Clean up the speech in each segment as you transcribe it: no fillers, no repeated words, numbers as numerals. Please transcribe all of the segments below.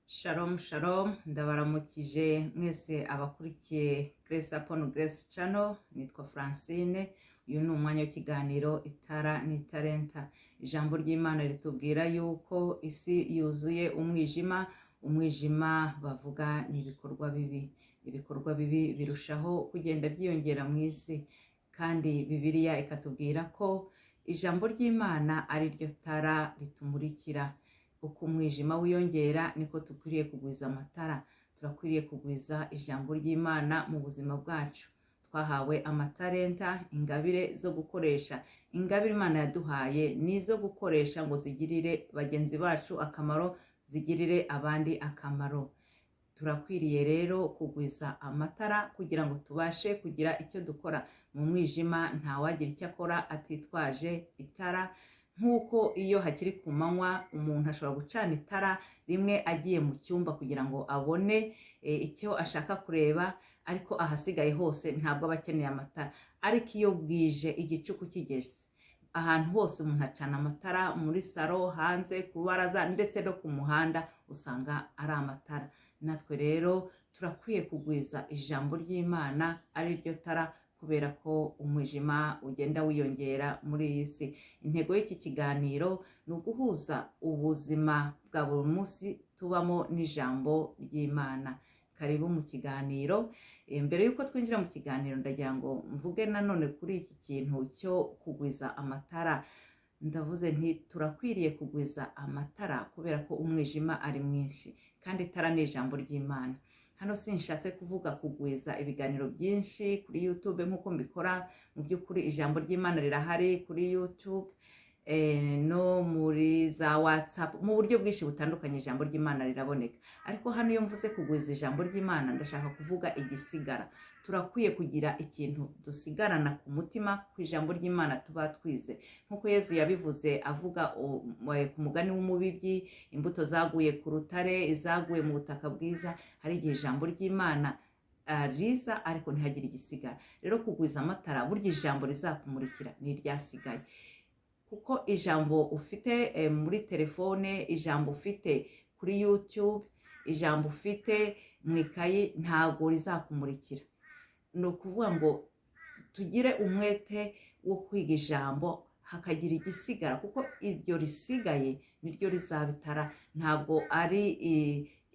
Shalom shalom, ndabaramukije mwese abakurikiye Grace Upon Grace Channel. Nitwa Francine. Uyu ni umwanya w'ikiganiro Itara n'Italenta. Ijambo ry'Imana ritubwira yuko isi yuzuye umwijima. Umwijima bavuga ni ibikorwa bibi. Ibikorwa bibi birushaho kugenda byiyongera mu isi, kandi Bibiliya ikatubwira ko ijambo ry'Imana ari ryo tara ritumurikira. Uko umwijima wiyongera, niko dukwiriye kugwiza amatara. Turakwiriye kugwiza ijambo ry'Imana mu buzima bwacu. Twahawe amatalenta, ingabire zo gukoresha. Ingabire Imana yaduhaye ni izo gukoresha ngo zigirire bagenzi bacu akamaro, zigirire abandi akamaro. Turakwiriye rero kugwiza amatara kugira ngo tubashe kugira icyo dukora mu mwijima. Ntawagira icyo akora atitwaje itara. Nk'uko iyo hakiri ku manywa umuntu ashobora gucana itara rimwe agiye mu cyumba kugira ngo abone icyo ashaka kureba, ariko ahasigaye hose ntabwo aba akeneye amatara. Ariko iyo bwije, igicuku kigeze, ahantu hose umuntu acana amatara, muri salo, hanze ku rubaraza, ndetse no ku muhanda usanga ari amatara. Natwe rero turakwiye kugwiza ijambo ry'Imana ari ryo tara, kubera ko umwijima ugenda wiyongera muri iyi si. Intego y'iki kiganiro ni uguhuza ubuzima bwa buri munsi tubamo n'ijambo ry'Imana. Karibu mu kiganiro. Mbere y'uko twinjira mu kiganiro, ndagira ngo mvuge nanone kuri iki kintu cyo kugwiza amatara. Ndavuze nti turakwiriye kugwiza amatara kubera ko umwijima ari mwinshi, kandi itara ni ijambo ry'Imana. Hano sinshatse kuvuga kugwiza ibiganiro byinshi kuri YouTube nk'uko mbikora. Mu by'ukuri ijambo ry'Imana rirahari kuri YouTube no muri za WhatsApp, mu buryo bwinshi butandukanye ijambo ry'Imana riraboneka. Ariko hano iyo mvuze kugwiza ijambo ry'Imana, ndashaka kuvuga igisigara. Turakwiye kugira ikintu dusigarana ku mutima ku ijambo ry'Imana tuba twize, nk'uko Yezu yabivuze avuga ku mugani w'umubibyi, imbuto zaguye ku rutare, izaguye mu butaka bwiza. Hari igihe ijambo ry'Imana riza ariko ntihagire igisigara. Rero kugwiza amatara, burya ijambo rizakumurikira ni iryasigaye, kuko ijambo ufite muri telefone, ijambo ufite kuri YouTube, ijambo ufite mu ikayi ntabwo rizakumurikira. Ni ukuvuga ngo tugire umwete wo kwiga ijambo hakagira igisigara, kuko iryo risigaye niryo rizaba itara, ntabwo ari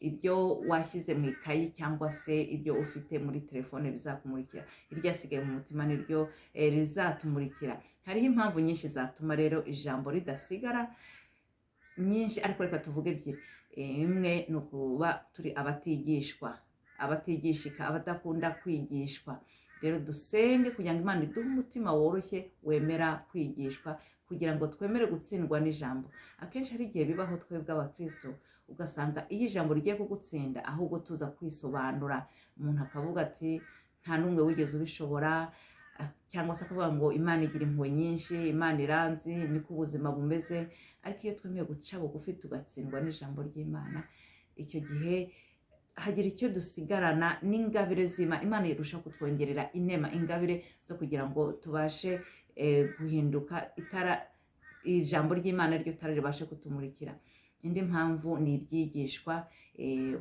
ibyo washyize mu ikayi cyangwa se ibyo ufite muri telefone bizakumurikira. Iryasigaye mu mutima niryo rizatumurikira. Hariho impamvu nyinshi zatuma rero ijambo ridasigara, nyinshi, ariko reka tuvuge ebyiri. Imwe ni ukuba turi abatigishwa, abatigishika, abadakunda kwigishwa. Rero dusenge kugira ngo Imana iduhe umutima woroshye wemera kwigishwa, kugira ngo twemere gutsindwa n'ijambo. Akenshi hari igihe bibaho twebwe abakristo ugasanga iyo ijambo rigiye kugutsinda, ahubwo tuza kwisobanura. Umuntu akavuga ati: "Nta n'umwe wigeze ubishobora," cyangwa se akavuga ngo: "Imana igira impuhwe nyinshi, Imana iranzi, niko ubuzima bumeze." Ariko iyo twemeye guca bugufi tugatsindwa n'ijambo ry'Imana, icyo gihe hagira icyo dusigarana n'ingabire z'Imana. Imana irushaho kutwongerera inema, ingabire zo kugira ngo tubashe guhinduka itara, ijambo ry'Imana ryo tara ribashe kutumurikira. Indi mpamvu ni ibyigishwa.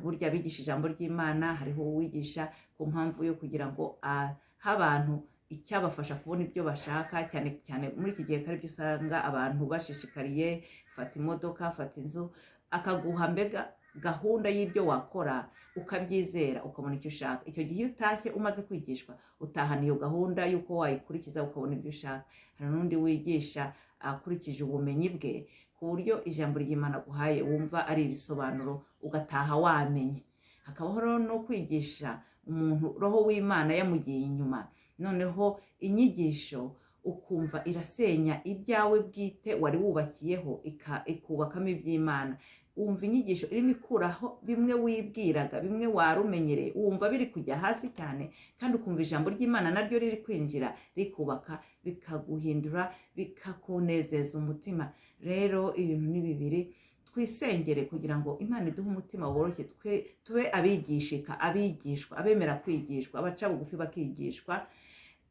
Burya abigisha ijambo ry'Imana, hariho uwigisha ku mpamvu yo kugira ngo ahe abantu icyabafasha kubona ibyo bashaka, cyane cyane muri iki gihe ko aribyo usanga abantu bashishikariye: fata imodoka, fata inzu. Akaguha mbega gahunda y'ibyo wakora, ukabyizera, ukabona icyo ushaka. Icyo gihe iyo utashye umaze kwigishwa, utahana iyo gahunda y'uko wayikurikiza ukabona ibyo ushaka. Hari n'undi wigisha akurikije ubumenyi bwe, ku buryo ijambo ry'Imana aguhaye wumva ari ibisobanuro, ugataha wamenye. Hakabaho rero no kwigisha umuntu Roho w'Imana yamugiye inyuma, noneho inyigisho ukumva irasenya ibyawe bwite wari wubakiyeho, ikubakamo iby'Imana. Wumva inyigisho irimo ikuraho bimwe wibwiraga, bimwe wari umenyereye, wumva biri kujya hasi cyane, kandi ukumva ijambo ry'Imana naryo riri kwinjira rikubaka, bikaguhindura, bikakunezeza umutima. Rero ibintu ni bibiri. Twisengere kugira ngo Imana iduhe umutima woroshye, twe tube abigishika, abigishwa, abemera kwigishwa, abaca bugufi bakigishwa.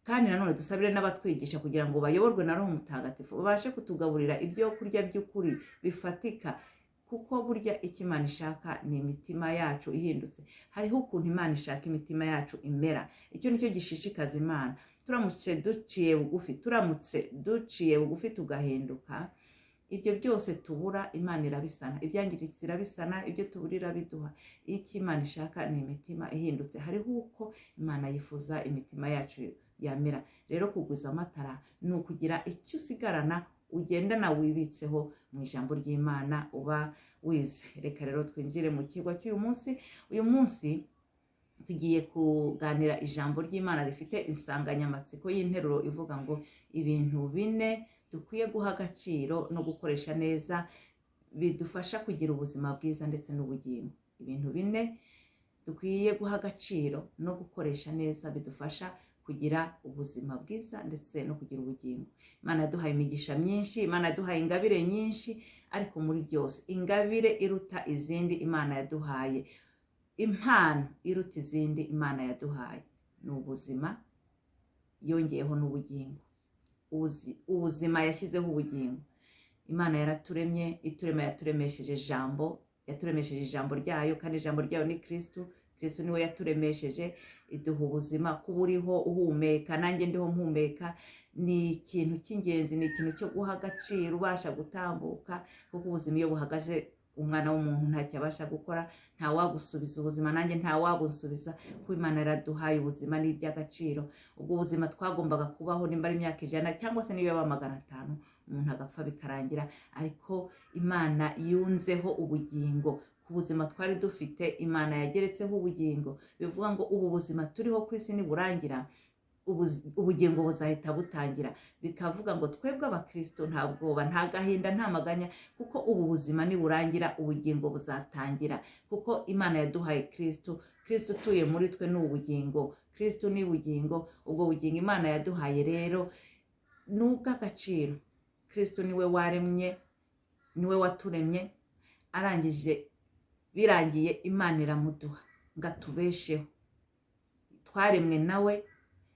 Kandi nanone dusabire n'abatwigisha kugira ngo bayoborwe na Roho Mutagatifu, babashe kutugaburira ibyo kurya by'ukuri bifatika. Kuko burya icyo Imana ishaka ni imitima yacu ihindutse. Hariho ukuntu Imana ishaka imitima yacu imera. Icyo nicyo gishishikaza Imana. Turamutse duciye bugufi tugahinduka, ibyo byose tubura Imana irabisana, ibyangiritse irabisana, ibyo tubura irabiduha. Icyo Imana ishaka ni imitima ihindutse. Hariho uko Imana yifuza imitima yacu yamera. Rero kugwiza amatara ni ukugira icyo usigarana, ugendana, wibitseho mu ijambo ry'Imana uba wize. Reka rero twinjire mu kigo cy'uyu munsi. Uyu munsi tugiye kuganira ijambo ry'Imana rifite insanganyamatsiko y'interuro ivuga ngo: "Ibintu bine dukwiye guha agaciro no gukoresha neza bidufasha kugira ubuzima bwiza ndetse n'ubugingo." Ibintu bine dukwiye guha agaciro no gukoresha neza bidufasha kugira ubuzima bwiza ndetse no kugira ubugingo. Imana yaduhaye imigisha myinshi, Imana yaduhaye ingabire nyinshi, ariko muri byose ingabire iruta izindi Imana yaduhaye, impano iruta izindi Imana yaduhaye ni ubuzima, yongeyeho n'ubugingo. Ubuzima yashyizeho ubugingo. Imana yaraturemye, iturema yaturemesheje ijambo, yaturemesheje ijambo ryayo, kandi ijambo ryayo ni Kirisitu. Kirisitu niwe yaturemesheje, iduha ubuzima. Kuba uriho uhumeka, nanjye ndiho mpumeka, ni ikintu cy'ingenzi, ni ikintu cyo guha agaciro, ubasha gutambuka, kuko ubuzima iyo buhagaze umwana w'umuntu ntacyo abasha gukora. Ntawagusubiza ubuzima, nanjye ntawabusubiza, kuko Imana yaraduhaye ubuzima ni iby'agaciro. Ubwo buzima twagombaga kubaho nimba ari imyaka 100 cyangwa se niba yaba 500, umuntu agapfa bikarangira, ariko Imana yunzeho ubugingo ku buzima twari dufite. Imana yageretseho ubugingo, bivuga ngo ubu buzima turiho ku isi niburangira, ubugingo buzahita butangira. Bikavuga ngo twebwe abakristo nta bwoba, nta gahinda, nta maganya, kuko ubu buzima niburangira ubugingo buzatangira, kuko Imana yaduhaye Kristo. Kristo utuye muri twe ni ubugingo, Kristo ni ubugingo. Ubwo bugingo Imana yaduhaye rero ni ubw'agaciro. Kristo niwe waremye, niwe waturemye, arangije birangiye Imana iramuduha ngo atubesheho. Twaremwe nawe,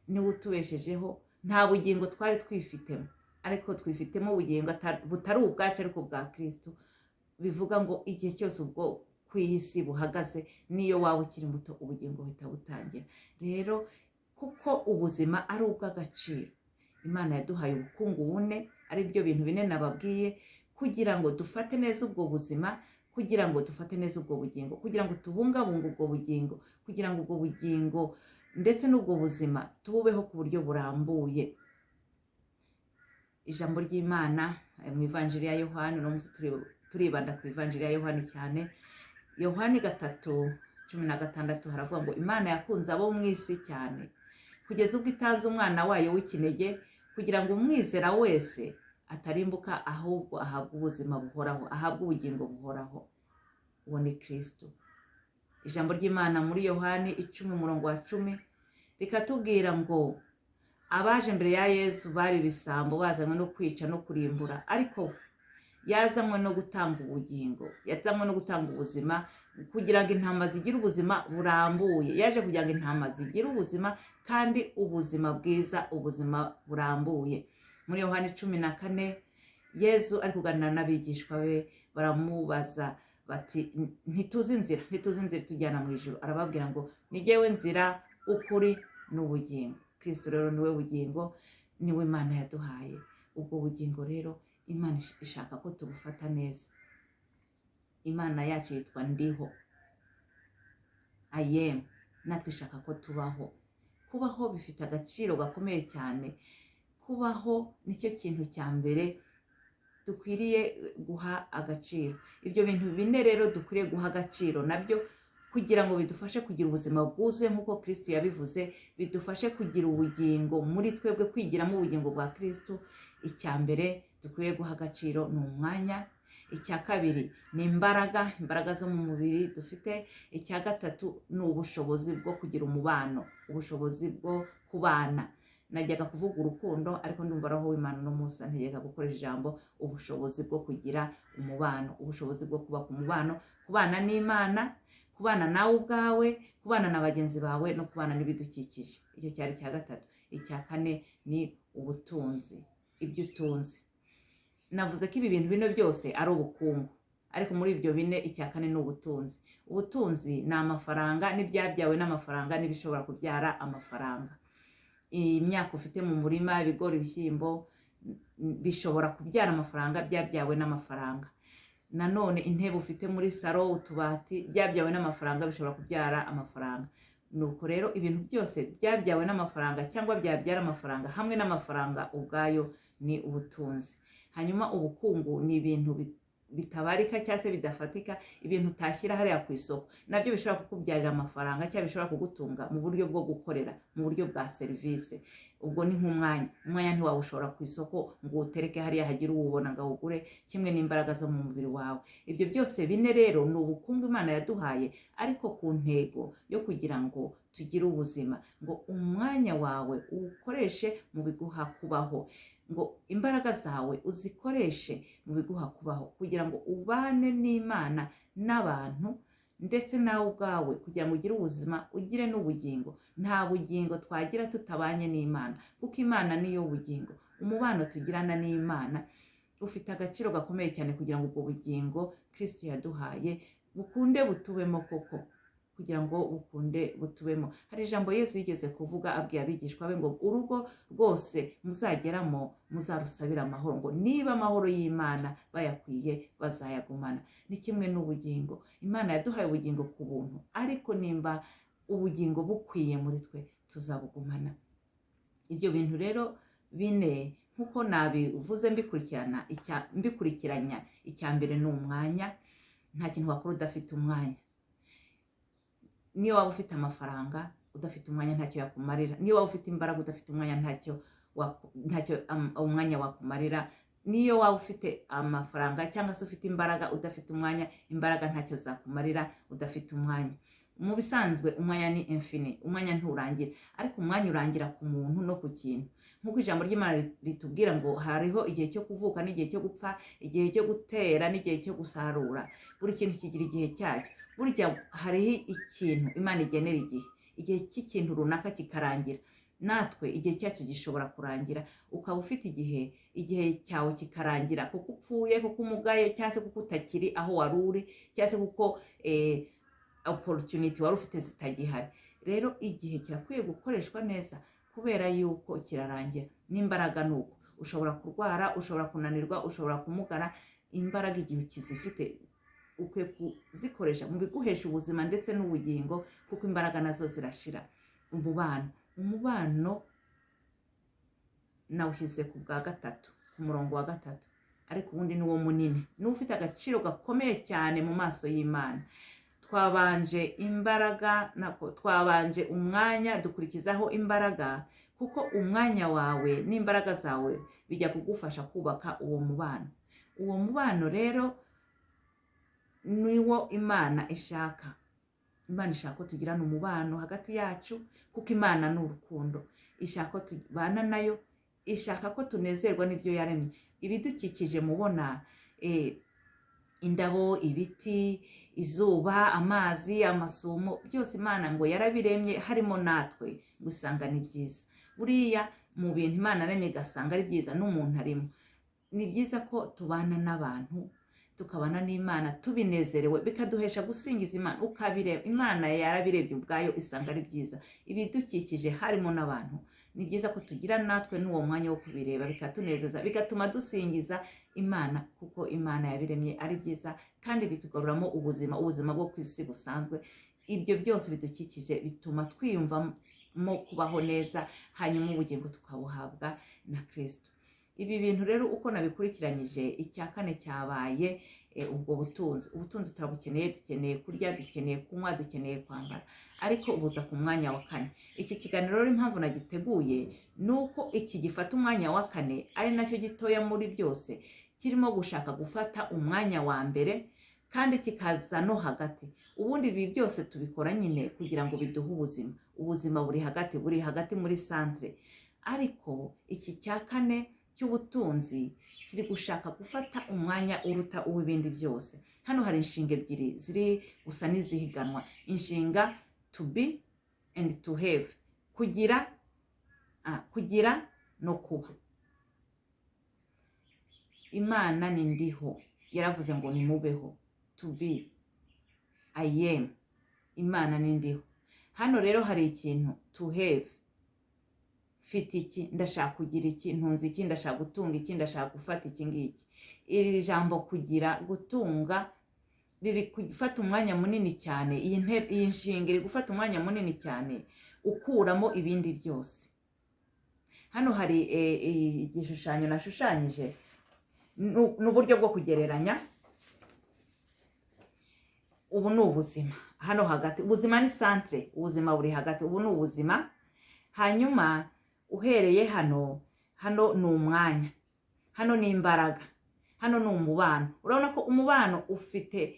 niwe utubeshejeho. Nta bugingo twari twifitemo, ariko twifitemo ubugingo butari ubwacu ariko bwa Kristo. Bivuga ngo igihe cyose ubwo ku iyi si buhagaze, niyo waba ukiri muto, ubugingo buhita butangira. Rero kuko ubuzima ari ubw'agaciro, Imana yaduhaye ubukungu bune, ari byo bintu bine nababwiye, kugira ngo dufate neza ubwo buzima, kugira ngo dufate neza ubwo bugingo, kugira ngo tubungabunge ubwo bugingo, kugira ngo ubwo bugingo ndetse n'ubwo buzima tububeho ku buryo burambuye. Ijambo ry'Imana mu Ivanjiri ya Yohani, uno munsi turibanda ku Ivanjiri ya Yohani cyane. Yohani 3:16 haravuga ngo: "Imana yakunze abo mu isi cyane kugeza ubwo itanze umwana wayo w'ikinege, kugira ngo umwizera wese atarimbuka, ahubwo ahabwe ubuzima buhoraho, ahabwe ubugingo buhoraho." Uwo ni Kristo. Ijambo ry'Imana muri Yohani 10 umurongo wa 10 rikatubwira ngo abaje mbere ya Yezu bari ibisambo, bazanywe no kwica no kurimbura, ariko yazanywe no gutanga ubugingo, yazanywe no gutanga ubuzima, kugira ngo intama zigire ubuzima burambuye. Yaje kugira ngo intama zigire ubuzima, kandi ubuzima bwiza, ubuzima burambuye. Muri Yohani 14, Yezu ari kuganira n'abigishwa be, baramubaza bati: "Ntituzi inzira, ntituzi inzira itujyana mu ijuru." Arababwira ngo: "Ni jyewe nzira, ukuri n'ubugingo." Kristo rero niwe bugingo, niwe Imana yaduhaye. Ubwo bugingo rero Imana ishaka ko tubufata neza. Imana yacu yitwa Ndiho, I AM. Natwe ishaka ko tubaho. Kubaho bifite agaciro gakomeye cyane. Kubaho nicyo kintu cya mbere dukwiriye guha agaciro. Ibyo bintu bine rero dukwiriye guha agaciro nabyo kugira ngo bidufashe kugira ubuzima bwuzuye nk'uko Kristo yabivuze, bidufashe kugira ubugingo muri twebwe, kwigiramo ubugingo bwa Kristo. Icya mbere dukwiriye guha agaciro ni umwanya. Icya kabiri ni imbaraga, imbaraga zo mu mubiri dufite. Icya gatatu ni ubushobozi bwo kugira umubano, ubushobozi bwo kubana. Najyaga kuvuga urukundo, ariko ndumva Roho w'Imana uno munsi antegeka gukoresha ijambo ubushobozi bwo kugira umubano, ubushobozi bwo kubaka umubano, kubana n'Imana, kubana nawe ubwawe, kubana na bagenzi bawe no kubana n'ibidukikije. Icyo cyari icya gatatu. Icya kane ni ubutunzi, ibyo utunze. Navuze ko ibi bintu bino byose ari ubukungu, Ariko muri ibyo bine, icya kane ni ubutunzi. Ubutunzi ni amafaranga n'ibyabyawe n'amafaranga n'ibishobora kubyara amafaranga. Imyaka ufite mu murima, ibigori, ibishyimbo, bishobora kubyara amafaranga byabyawe n'amafaranga. Nanone intebe ufite muri salo, utubati, byabyawe n'amafaranga, bishobora kubyara amafaranga. Nuko rero ibintu byose byabyawe n'amafaranga cyangwa byabyara amafaranga hamwe n'amafaranga ubwayo ni ubutunzi. Hanyuma ubukungu ni ibintu bitabarika cyangwa se bidafatika, ibintu utashyira hariya ku isoko, nabyo bishobora kukubyarira amafaranga cyangwa bishobora kugutunga mu buryo bwo gukorera, mu buryo bwa serivisi. Ubwo ni nk'umwanya. Umwanya ntiwawushora ku isoko ngo uwutereke hariya hagire uwubona ngo awugure, kimwe n'imbaraga zo mu mubiri wawe. Ibyo byose bine rero ni ubukungu Imana yaduhaye, ariko ku ntego yo kugira ngo tugire ubuzima. Ngo umwanya wawe uwukoreshe mu biguha kubaho, ngo imbaraga zawe uzikoreshe mu biguha kubaho, kugira ngo ubane n'Imana n'abantu ndetse nawe ubwawe, kugira ngo ugire ubuzima, ugire n'ubugingo. Nta bugingo twagira tutabanye n'Imana, kuko Imana niyo bugingo. Umubano tugirana n'Imana ufite agaciro gakomeye cyane kugira ngo ubwo bugingo Kristo yaduhaye bukunde butubemo koko, kugira ngo bukunde butubemo. Hari ijambo Yesu yigeze kuvuga abwiye abigishwa be ngo: "Urugo rwose muzageramo muzarusabire amahoro," ngo niba amahoro y'Imana bayakwiye bazayagumana. Ni kimwe n'ubugingo. Imana yaduhaye ubugingo ku buntu, ariko nimba ubugingo bukwiye muri twe, tuzabugumana. Ibyo bintu rero bine, nk'uko nabivuze mbikurikiranya, icya mbere ni umwanya. Nta kintu wakora udafite umwanya. Niyo waba ufite amafaranga, udafite umwanya ntacyo yakumarira. Niyo waba ufite imbaraga, udafite umwanya ntacyo umwanya wakumarira. Niyo waba ufite amafaranga cyangwa se ufite imbaraga, udafite umwanya, imbaraga ntacyo zakumarira udafite umwanya. Mu bisanzwe umwanya ni infini, umwanya nturangira, ariko umwanya urangira ku muntu no ku kintu, nk'uko ijambo ry'Imana ritubwira ngo hariho igihe cyo kuvuka n'igihe cyo gupfa, igihe cyo gutera n'igihe cyo gusarura. Buri kintu kigira igihe cyacyo. Burya hariho ikintu Imana igenera igihe, igihe cy'ikintu runaka kikarangira. Natwe igihe cyacu gishobora kurangira, ukaba ufite igihe, igihe cyawe kikarangira kuko upfuye, kuko umugaye, cyangwa se kuko utakiri aho wari uri, cyangwa se kuko opportunity wari ufite zitagihari. Rero igihe kirakwiye gukoreshwa neza kubera yuko kirarangira. N'imbaraga ni uko. Ushobora kurwara, ushobora kunanirwa, ushobora kumugara. Imbaraga igihe ukizifite ukwiye kuzikoresha mu biguhesha ubuzima ndetse n'ubugingo, kuko imbaraga nazo zirashira. Umubano nawushyize ku bwa gatatu, ku murongo wa gatatu, ariko ubundi ni wo munini, niwo ufite agaciro gakomeye cyane mu maso y'Imana. Twabanje imbaraga, nako twabanje umwanya, dukurikizaho imbaraga, kuko umwanya wawe n'imbaraga zawe bijya kugufasha kubaka uwo mubano. Uwo mubano rero niwo Imana ishaka. Imana ishaka ko tugirana umubano hagati yacu, kuko Imana ni urukundo. Ishaka ko tubana nayo, ishaka ko tunezerwa n'ibyo yaremye, ibidukikije mubona, indabo, ibiti, izuba, amazi, amasumo, byose Imana ngo yarabiremye, harimo natwe, ngo usanga ni byiza. Buriya mu bintu Imana yaremye igasanga ari byiza, n'umuntu arimo. Ni byiza ko tubana n'abantu, tukabana n'Imana tubinezerewe, bikaduhesha gusingiza Imana. Ukabireba, Imana yarabirebye ubwayo isanga ari byiza, ibidukikije harimo n'abantu. Ni byiza ko tugira natwe n'uwo mwanya wo kubireba, bikatunezeza, bigatuma dusingiza Imana, kuko Imana yabiremye ari byiza, kandi bitugaruramo ubuzima, ubuzima bwo ku isi busanzwe. Ibyo byose bidukikije bituma twiyumvamo kubaho neza, hanyuma ubugingo tukabuhabwa na Kristo. Ibi bintu rero uko nabikurikiranyije, icya kane cyabaye ubwo butunzi. Ubutunzi turabukeneye, dukeneye kurya, dukeneye kunywa, dukeneye kwambara, ariko buza ku mwanya wa kane. Iki kiganiro rero impamvu nagiteguye ni uko iki gifata umwanya wa kane, ari nacyo gitoya muri byose, kirimo gushaka gufata umwanya wa mbere kandi kikaza no hagati. Ubundi ibi byose tubikora nyine kugira ngo biduhe ubuzima. Ubuzima buri hagati, buri hagati muri centre, ariko iki cya kane cy'ubutunzi kiri gushaka gufata umwanya uruta uw'ibindi byose. Hano hari inshinga ebyiri ziri gusa n'izihiganwa, inshinga to be and to have, kugira no kuba. Imana ni ndiho, yaravuze ngo nimubeho. To be, I am, Imana ni ndiho. Hano rero hari ikintu to have: mfite iki, ndashaka kugira iki, ntunze iki, ndashaka gutunga iki, ndashaka gufata iki ngiki. Iri jambo kugira, gutunga, riri gufata umwanya munini cyane. Iyi nshinga iri gufata umwanya munini cyane ukuramo ibindi byose. Hano hari igishushanyo nashushanyije, ni uburyo bwo kugereranya. Ubu ni ubuzima hano hagati. Ubuzima ni centre, ubuzima buri hagati. Ubu ni ubuzima. Hanyuma uhereye hano, hano ni umwanya, hano ni imbaraga, hano ni umubano. Urabona ko umubano ufite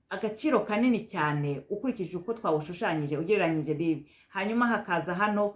agaciro kanini cyane ukurikije uko twawushushanyije ugereranyije n'ibi. Hanyuma hakaza hano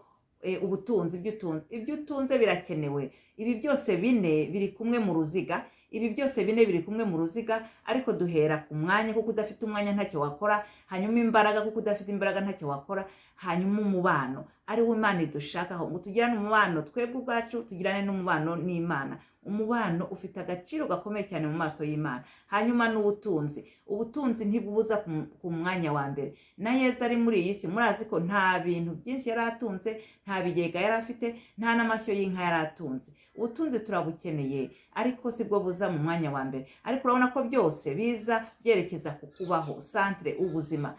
ubutunzi, ibyo utunze. Ibyo utunze birakenewe. Ibi byose bine biri kumwe mu ruziga. Ibi byose bine biri kumwe mu ruziga, ariko duhera ku mwanya, kuko udafite umwanya ntacyo wakora. Hanyuma imbaraga, kuko udafite imbaraga ntacyo wakora. Hanyuma umubano, ari wo Imana idushakaho ngo tugirane umubano twebwe ubwacu, tugirane n'umubano n'Imana. Umubano ufite agaciro gakomeye cyane mu maso y'Imana. Hanyuma n'ubutunzi. Ubutunzi ntibubuza ku mwanya wa mbere. Na Yezu ari muri iyi si, murazi ko nta bintu byinshi yari atunze, nta bigega yari afite, nta n'amashyo y'inka yari atunze. Ubutunzi turabukeneye, ariko si bwo buza mu mwanya wa mbere. Ariko urabona ko byose biza byerekeza ku kubaho, centre ubuzima.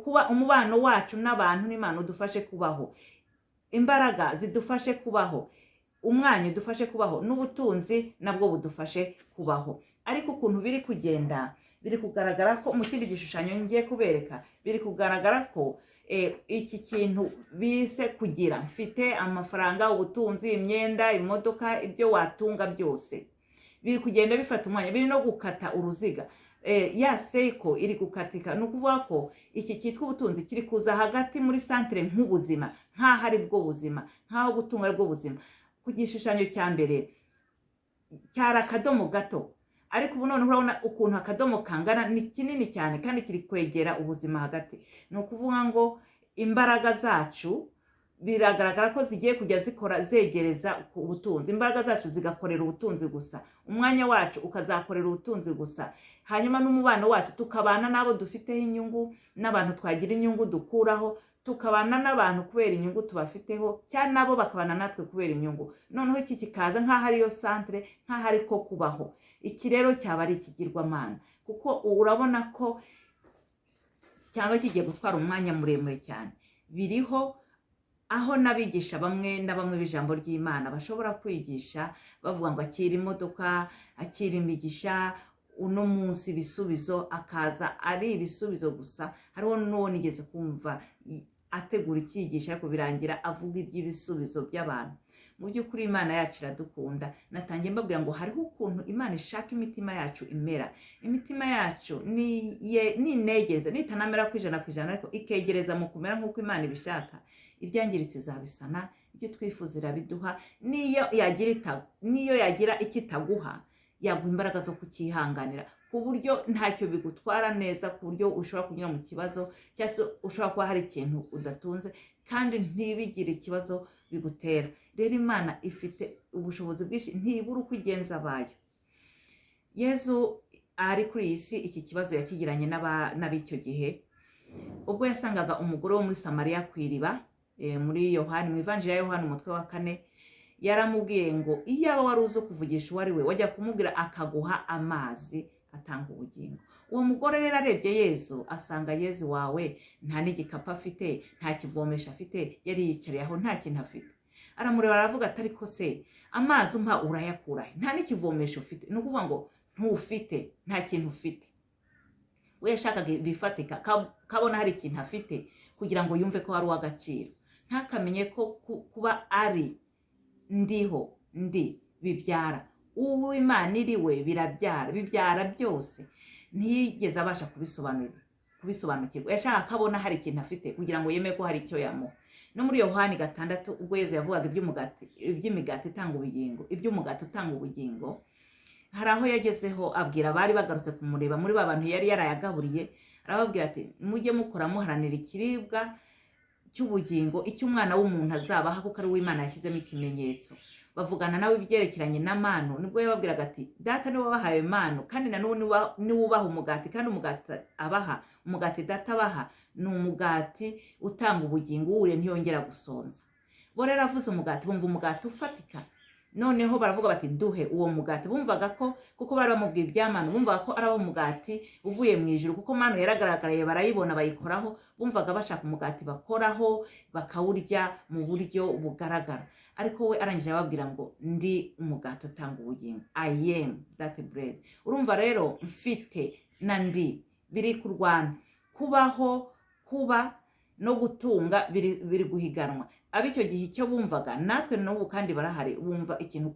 Kuba umubano wacu n'abantu n'Imana udufashe kubaho, imbaraga zidufashe kubaho, umwanya udufashe kubaho, n'ubutunzi nabwo budufashe kubaho. Ariko ukuntu biri kugenda, biri kugaragara ko mu kindi gishushanyo ngiye kubereka, biri kugaragara ko iki kintu bise kugira, mfite amafaranga, ubutunzi, imyenda, imodoka, ibyo watunga byose, biri kugenda bifata umwanya, biri no gukata uruziga. Ya seko iri gukatika. Ni ukuvuga ko iki cyitwa ubutunzi kiri kuza hagati muri centre nk'ubuzima, nk'aho ari bwo buzima, nk'aho gutunga ari bwo buzima. Ku gishushanyo cya mbere cyari akadomo gato, ariko ubu noneho urabona ukuntu akadomo kangana, ni kinini cyane kandi kiri kwegera ubuzima hagati. Ni ukuvuga ngo imbaraga zacu biragaragara ko zigiye kujya zikora zegereza ku butunzi, imbaraga zacu zigakorera ubutunzi gusa, umwanya wacu ukazakorera ubutunzi gusa. Hanyuma n'umubano wacu, tukabana n'abo dufiteho inyungu, n'abantu twagira inyungu dukuraho, tukabana n'abantu kubera inyungu tubafiteho, cyangwa nabo bakabana natwe kubera inyungu. Noneho iki kikaza nk'aho ariyo centre, nk'aho ari ko kubaho. Iki rero cyaba ari ikigirwamana, kuko urabona ko cyaba kigiye gutwara umwanya muremure cyane. Biriho aho n'abigisha bamwe na bamwe b'ijambo ry'Imana bashobora kwigisha bavuga ngo akira imodoka, akira imigisha uno munsi, ibisubizo akaza ari ibisubizo gusa. Hariho n'uwo nigeze kumva ategura icyigisho, ariko birangira avuga iby'ibisubizo by'abantu. Mu by'ukuri Imana yacu iradukunda. Natangiye mbabwira ngo hariho ukuntu Imana ishaka imitima yacu imera. Imitima yacu ninegereza, nitanamera ku 100%, ariko ikegereza mu kumera nk'uko Imana ibishaka, ibyangiritse izabisana, ibyo twifuza irabiduha. Niyo yagira icyo itaguha, yaguha imbaraga zo kucyihanganira, ku buryo ntacyo bigutwara neza, ku buryo ushobora kunyura mu kibazo, cyangwa se ushobora kuba hari ikintu udatunze kandi ntibigire ikibazo bigutera. Rero Imana ifite ubushobozi bwinshi, ntibura uko igenza abayo. Yezu ari kuri iyi si, iki kibazo yakigiranye n'ab'icyo gihe, ubwo yasangaga umugore wo muri Samariya ku iriba. Muri Yohani, mu Ivanjiri ya Yohani umutwe wa 4, yaramubwiye ngo iyaba wari uzi kuvugisha uwo ari we, wajya kumubwira akaguha amazi atanga ubugingo. Uwo mugore rero arebye Yezu, asanga Yezu wawe nta n'igikapu afite, nta kivomesho afite, yari yiyicariye aho nta kintu afite. Aramureba aravuga ati: "Ariko se amazi umpa urayakura he? Nta n'ikivomesho ufite." Ni ukuvuga ngo ntufite, nta kintu ufite. We yashakaga ibifatika, kabona hari ikintu afite kugira ngo yumve ko ari uw'agaciro. Ntakamenye ko kuba ari ndiho ndi bibyara uw'Imana iri we, birabyara, bibyara byose. Ntiyigeze abasha kubisobanukirwa. Yashaka ko abona hari ikintu afite kugira ngo yemere ko hari icyo yamuha. No muri Yohani 6, ubwo Yezu yavugaga iby'imigati itanga ubugingo, iby'umugati utanga ubugingo, hari aho yagezeho abwira abari bagarutse kumureba muri ba bantu yari yarayagaburiye, arababwira ati: "Mujye mukora muharanira ikiribwa cy'ubugingo, icyo Umwana w'umuntu azabaha, kuko ari we Imana yashyizemo ikimenyetso." Bavugana nawe ibyerekeranye na manu, nibwo yababwiraga ati: "Data niwe wabahaye manu, kandi na n'ubu niwe ubaha umugati, kandi umugati abaha, umugati Data abaha, ni umugati utanga ubugingo, uwuriye ntiyongera gusonza." Bo rero avuze umugati, bumva umugati ufatika. Noneho baravuga bati: "Duhe uwo mugati." Bumvaga ko, kuko bari bamubwiye ibya manu, bumvaga ko ari umugati uvuye mu ijuru, kuko manu yaragaragaraye, barayibona, bayikoraho. Bumvaga bashaka umugati bakoraho, bakawurya mu buryo bugaragara. Ariko we arangije ababwira ngo: "Ndi umugati utanga ubugingo, I am that bread." Urumva rero, mfite na ndi biri kurwana. Kubaho, kuba no gutunga biri guhiganwa. Ab'icyo gihe icyo bumvaga, natwe n'ubu kandi barahari, bumva ikintu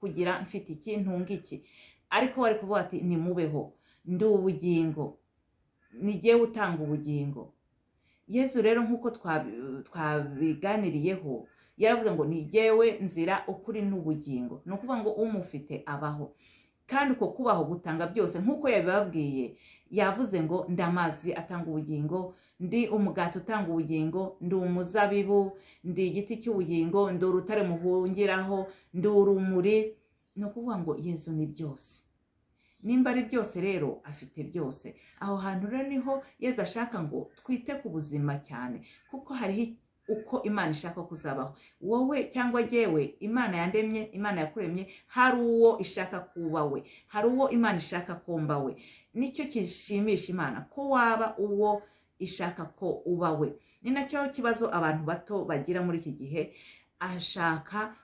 kugira mfite iki, ntunga iki. Ariko bari kuvuga ati: "Nimubeho, ndi ubugingo, ni jyewe utanga ubugingo." Yezu rero, nk'uko twabiganiriyeho, yaravuze ngo: "Ni jyewe nzira, ukuri n'ubugingo." Ni ukuvuga ngo umufite abaho, kandi uko kubaho gutanga byose, nk'uko yabibabwiye. Yavuze ngo: "Ndi amazi atanga ubugingo, ndi umugati utanga ubugingo, ndi umuzabibu, ndi igiti cy'ubugingo, ndi urutare muhungiraho, ndi urumuri." Ni ukuvuga ngo Yezu ni byose. Nimba ari byose rero, afite byose. Aho hantu rero niho Yezu ashaka ngo twite ku buzima cyane, kuko hariho uko Imana ishaka kuzabaho wowe cyangwa jyewe. Imana yandemye, Imana yakuremye, hari uwo ishaka kuba we, hari uwo Imana ishaka ko mba we. Nicyo kishimisha Imana, ko waba uwo ishaka ko uba we. Ni nacyo kibazo abantu bato bagira muri iki gihe: ashaka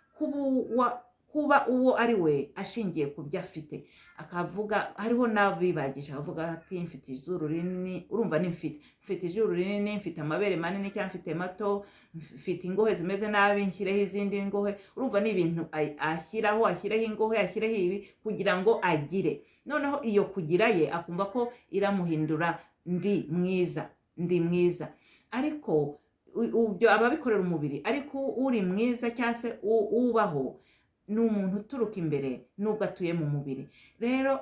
kuba uwo ari we ashingiye ku byo afite. Akavuga, hariho n'abibagisha, akavuga ati: "Mfite izuru rinini, urumva ni mfite izuru rinini, mfite amabere manini cyangwa mfite mato, mfite ingohe zimeze nabi, nshyireho izindi ngohe." Urumva ni ibintu ashyiraho, ashyireho ingohe, ashyireho ibi kugira ngo agire. Noneho iyo kugira ye akumva ko iramuhindura ndi mwiza, ndi mwiza. Ariko ibyo aba abikorera umubiri. Ariko uri mwiza cyangwa se ubaho ni umuntu uturuka imbere, nubwo atuye mu mubiri. Rero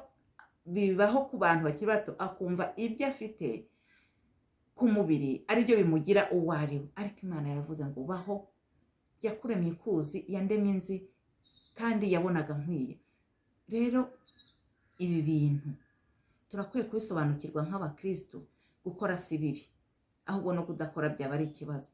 bibaho ku bantu bakiri bato, akumva ibyo afite ku mubiri aribyo bimugira uwo ari we. Ariko Imana yaravuze ngo: "Baho, yakuremye ikuzi, yandemye inzi, kandi yabonaga nkwiye." Rero ibi bintu turakwiye kubisobanukirwa nk'abakristo. Gukora si bibi, ahubwo no kudakora byaba ari ikibazo.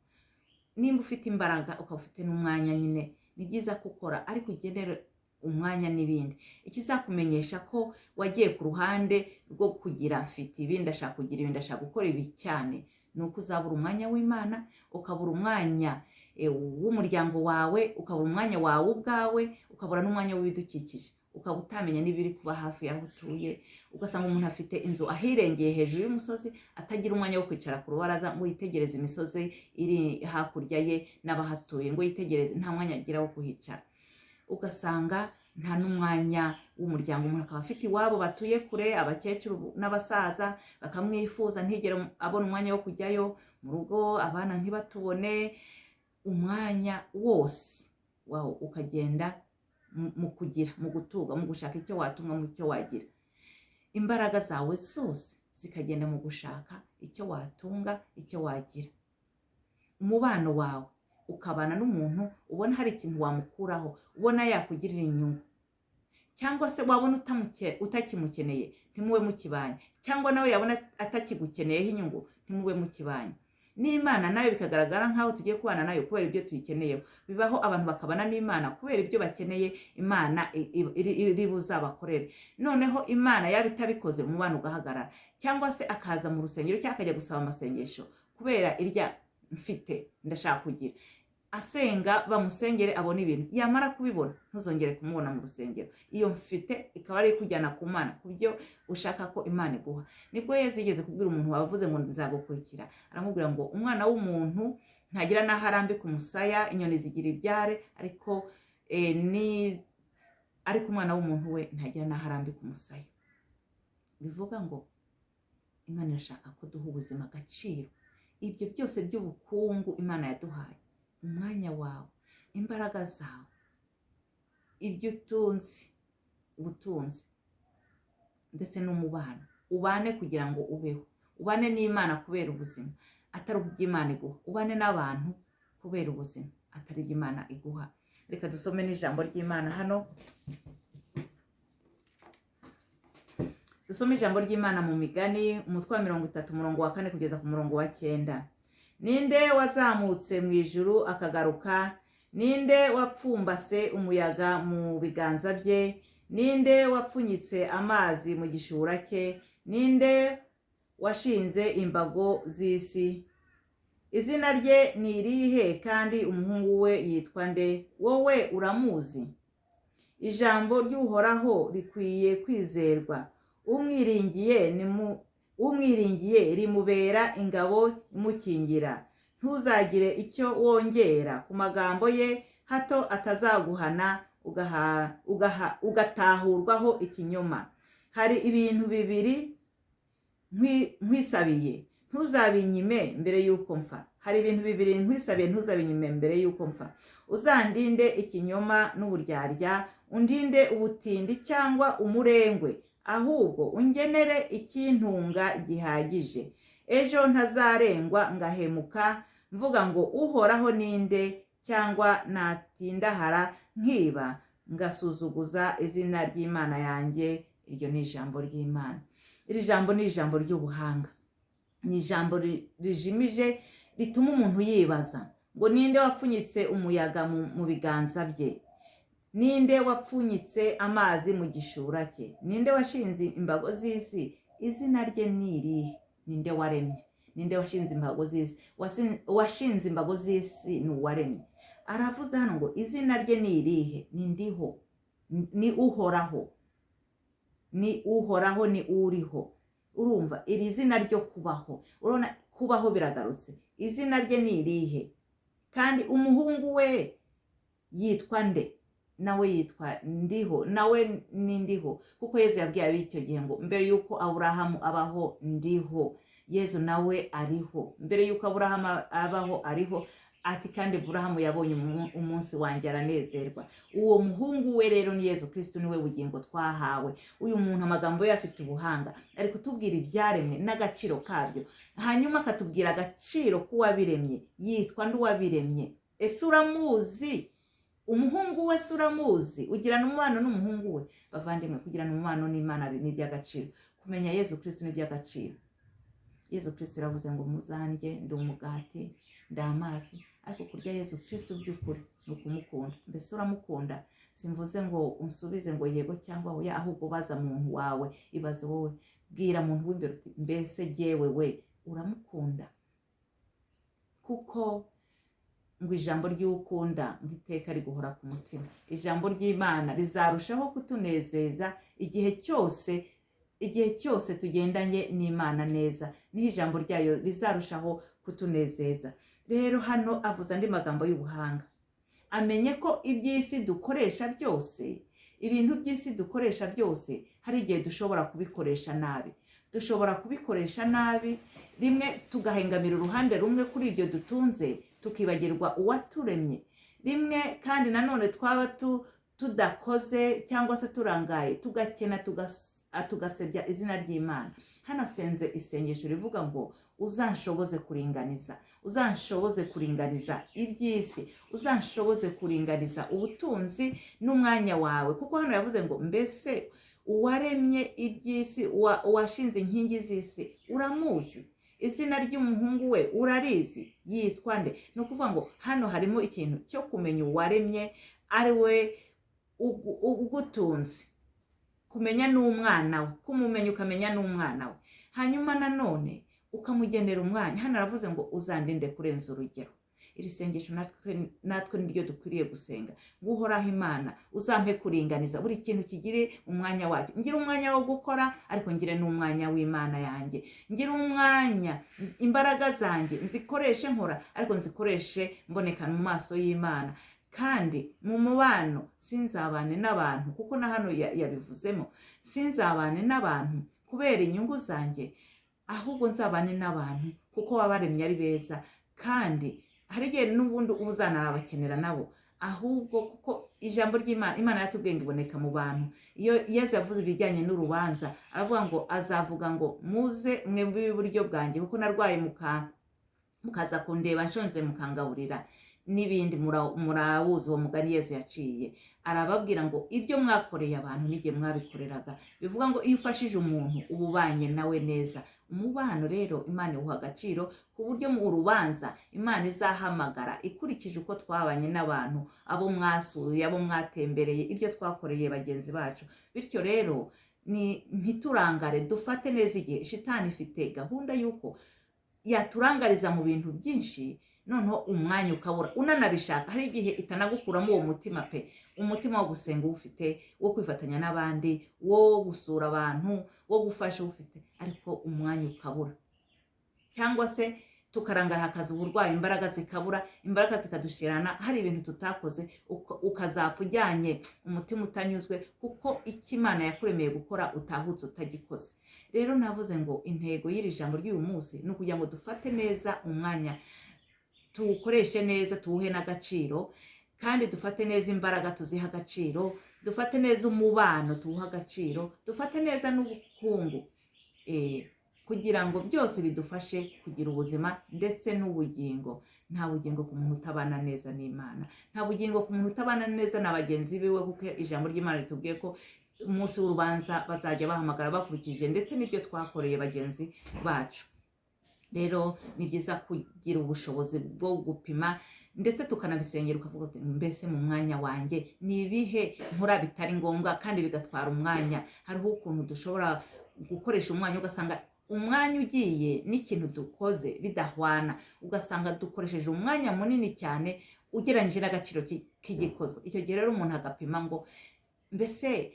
Nimba ufite imbaraga, ukaba ufite n'umwanya nyine, ni byiza gukora, ariko ugenere umwanya n'ibindi. Ikizakumenyesha ko wagiye ku ruhande rwo kugira mfite ibi, ndashaka kugira ibi, ndashaka gukora ibi cyane, ni uko uzabura umwanya w'Imana, ukabura umwanya w'umuryango wawe, ukabura umwanya wawe ubwawe, ukabura n'umwanya w'ibidukikije, ukaba utamenya n'ibiri kuba hafi y'aho utuye. Ugasanga umuntu afite inzu ahirengeye hejuru y'umusozi, atagira umwanya wo kwicara ku rubaraza ngo yitegereze imisozi iri hakurya ye n'abahatuye, ngo yitegereze, nta mwanya agira wo kuhicara. Ugasanga nta n'umwanya w'umuryango. Umuntu akaba afite iwabo batuye kure, abakecuru n'abasaza bakamwifuza, ntigere abona umwanya wo kujyayo mu rugo, abana ntibatubone. Umwanya wose wawo ukagenda mu kugira, mu gutunga, mu gushaka icyo watunga, mu cyo wagira. Imbaraga zawe zose zikagenda mu gushaka icyo watunga, icyo wagira. Umubano wawe, ukabana n'umuntu ubona hari ikintu wamukuraho, ubona yakugirira inyungu, cyangwa se wabona utakimukeneye, ntimube mukibanye, cyangwa nawe yabona atakigukeneyeho inyungu, ntimube mukibanye. N'Imana nayo bikagaragara nk'aho tugiye kubana nayo kubera ibyo tuyikeneyeho. Bibaho, abantu bakabana n'Imana kubera ibyo bakeneye Imana iri buzabakorere. Noneho Imana yaba itabikoze, umubano ugahagarara, cyangwa se akaza mu rusengero cyangwa akajya gusaba amasengesho kubera irya mfite, ndashaka kugira. Asenga bamusengere abone ibintu, yamara kubibona ntuzongere kumubona mu rusengero. Iyo mfite ikaba ari ikujyana ku Mana, ku byo ushaka ko Imana iguha. Nibwo Yezu yigeze kubwira umuntu wavuze ngo: "Nzagukurikira." Aramubwira ngo: "Umwana w'umuntu ntagira n'aho arambika umusaya, inyoni zigira ibyare, ariko ni ariko umwana w'umuntu we ntagira n'aho arambika umusaya." Bivuga ngo Imana irashaka ko duha ubuzima agaciro. Ibyo byose by'ubukungu Imana yaduhaye, umwanya wawe, imbaraga zawe, ibyo utunze, ubutunzi ndetse n'umubano, ubane kugira ngo ubeho, ubane n'Imana kubera ubuzima, atari ibyo Imana iguha, ubane n'abantu kubera ubuzima, atari ibyo Imana iguha. Reka dusome n'ijambo ry'Imana hano. Dusome ijambo ry'Imana mu Migani, umutwe wa 30, umurongo wa 4 kugeza ku murongo wa 9. Ninde wazamutse mu ijuru akagaruka? Ninde wapfumbase umuyaga mu biganza bye? Ninde wapfunyitse amazi mu gishura cye? Ninde washinze imbago z'isi? Izina rye ni irihe, kandi umuhungu we yitwa nde? Wowe uramuzi? Ijambo ry'Uhoraho rikwiye kwizerwa, umwiringiye rimubera ingabo imukingira. Ntuzagire icyo wongera ku magambo ye, hato atazaguhana ugatahurwaho ikinyoma. Hari ibintu bibiri nkwisabiye, ntuzabinyime mbere y'uko mfa. Hari ibintu bibiri nkwisabiye, ntuzabinyime mbere y'uko mfa. Uzandinde ikinyoma n'uburyarya, undinde ubutindi cyangwa umurengwe, ahubwo ungenere ikintunga gihagije. Ejo ntazarengwa ngahemuka mvuga ngo Uhoraho ninde, cyangwa natindahara nkiba ngasuzuguza izina ry'Imana yanjye. Iryo ni ijambo ry'Imana. Iri jambo ni ijambo ry'ubuhanga, ni ijambo rijimije rituma umuntu yibaza ngo ninde wapfunyitse umuyaga mu biganza bye? Ninde wapfunyitse amazi mu gishura cye? Ninde washinze imbago z'isi? Izina rye ni irihe? Ninde waremye? Ninde washinze imbago z'isi? Uwashinze imbago z'isi ni uwaremye. Aravuze hano ngo izina rye ni irihe? Ni Ndiho, ni Uhoraho, ni Uhoraho, ni uriho. Urumva iri zina ryo kubaho, urabona kubaho biragarutse. Izina rye ni irihe? Kandi umuhungu we yitwa nde? Nawe yitwa Ndiho, nawe ni Ndiho, kuko Yezu yabwiye ab'icyo gihe ngo mbere y'uko Aburahamu abaho ndiho. Yezu nawe ariho, mbere y'uko Aburahamu abaho ariho. Ati kandi Aburahamu yabonye umunsi wanjye aranezerwa. Uwo muhungu we rero ni Yezu Kristo, niwe bugingo twahawe. Uyu muntu amagambo ye afite ubuhanga, ari kutubwira ibyaremwe n'agaciro kabyo, hanyuma akatubwira agaciro k'uwabiremye. Yitwa nde uwabiremye? Ese uramuzi? Umuhungu we se uramuzi? Ugirana umubano n'umuhungu we? Bavandimwe, kugirana umubano n'Imana ni iby'agaciro. Kumenya Yezu Kristo ni iby'agaciro. Yezu Kristo yaravuze ngo muzanjye, ndi umugati, ndi amazi. Ariko kurya Yezu Kristo by'ukuri ni ukumukunda. Mbese uramukunda? Simvuze ngo unsubize ngo yego cyangwa oya, ahubwo baza muntu wawe, ibaze wowe, bwira muntu w'imbere uti mbese jyewe we uramukunda? Kuko ngo ijambo ry'ukunda ngo iteka riguhora ku mutima. Ijambo ry'Imana rizarushaho kutunezeza igihe cyose, igihe cyose tugendanye n'Imana neza, niho ijambo ryayo rizarushaho kutunezeza. Rero hano avuze andi magambo y'ubuhanga. Amenye ko iby'isi dukoresha byose, ibintu by'isi dukoresha byose, hari igihe dushobora kubikoresha nabi. Dushobora kubikoresha nabi, rimwe tugahengamira uruhande rumwe kuri ibyo dutunze, tukibagirwa uwaturemye. Rimwe kandi nanone twaba tudakoze cyangwa se turangaye, tugakena, tugasebya izina ry'Imana. Hano asenze isengesho rivuga ngo uzanshoboze kuringaniza, uzanshoboze kuringaniza iby'isi, uzanshoboze kuringaniza ubutunzi n'umwanya wawe. Kuko hano yavuze ngo mbese uwaremye iby'isi, uwashinze inkingi z'isi, uramuzi? Izina ry'umuhungu we urarizi? Yitwa nde? Ni ukuvuga ngo hano harimo ikintu cyo kumenya uwaremye ari we ugutunze, kumenya n'umwana we, kumumenya ukamenya n'umwana we, hanyuma nanone ukamugenera umwanya. Hano aravuze ngo uzandinde kurenza urugero. Iri sengesho natwe niryo dukwiriye gusenga, ngo Uhoraho Imana uzampe kuringaniza buri kintu kigire umwanya wacyo. Ngire umwanya wo gukora, ariko ngire n'umwanya w'Imana yanjye. Ngire umwanya, imbaraga zanjye nzikoreshe nkora, ariko nzikoreshe mboneka mu maso y'Imana. Kandi mu mubano sinzabane n'abantu, kuko na hano yabivuzemo, sinzabane n'abantu kubera inyungu zanjye, ahubwo nzabane n'abantu kuko wabaremye ari beza. Kandi hari igihe n'ubundi uba uzanarabakenera nabo, ahubwo kuko ijambo ry'Imana, Imana yatubwiye ngo iboneka mu bantu. Iyo Yezu yavuze ibijyanye n'urubanza, aravuga ngo azavuga ngo muze mwembi iburyo bwanjye, kuko narwaye mukaza kundeba, nshonje mukangaburira. N'ibindi murawuzi uwo mugani Yezu yaciye, arababwira ngo ibyo mwakoreye abantu n'igihe mwabikoreraga. Bivuga ngo iyo ufashije umuntu uba ubanye nawe neza. Umubano rero Imana iwuha agaciro, ku buryo mu rubanza Imana izahamagara ikurikije uko twabanye n'abantu, abo mwasuye, abo mwatembereye, ibyo twakoreye bagenzi bacu. Bityo rero ni ntiturangare, dufate neza igihe. Shitani ifite gahunda y'uko yaturangariza mu bintu byinshi, noneho umwanya ukabura unanabishaka. Hari igihe itanagukuramo uwo mutima pe, umutima wo gusenga uwufite, wo kwifatanya n'abandi, wo gusura abantu, wo gufasha uwufite, ariko umwanya ukabura, cyangwa se tukarangara hakaza uburwayi, imbaraga zikabura, imbaraga zikadushirana, hari ibintu tutakoze, ukazapfa ujyanye umutima utanyuzwe, kuko icyo Imana yakuremeye gukora utahutse utagikoze. Rero navuze ngo intego y'iri jambo ry'uyu munsi ni ukugira ngo dufate neza umwanya, tuwukoreshe neza, tuwuhe n'agaciro, kandi dufate neza imbaraga, tuzihe agaciro, dufate neza umubano, tuwuhe agaciro, dufate neza n'ubukungu, kugira ngo byose bidufashe kugira ubuzima ndetse n'ubugingo. Nta bugingo ku muntu utabana neza n'Imana, nta bugingo ku muntu utabana neza na bagenzi biwe, kuko ijambo ry'Imana ritubwiye ko umunsi w'urubanza bazajya bahamagara bakurikije ndetse n'ibyo twakoreye bagenzi bacu. Rero ni byiza kugira ubushobozi bwo gupima, ndetse tukanabisengera, ukavuga uti mbese mu mwanya wanjye ni ibihe nkora bitari ngombwa kandi bigatwara umwanya? Hariho ukuntu dushobora gukoresha umwanya, ugasanga umwanya ugiye n'ikintu dukoze bidahwana, ugasanga dukoresheje umwanya munini cyane ugereranyije n'agaciro k'igikozwe. Icyo gihe rero umuntu agapima ngo mbese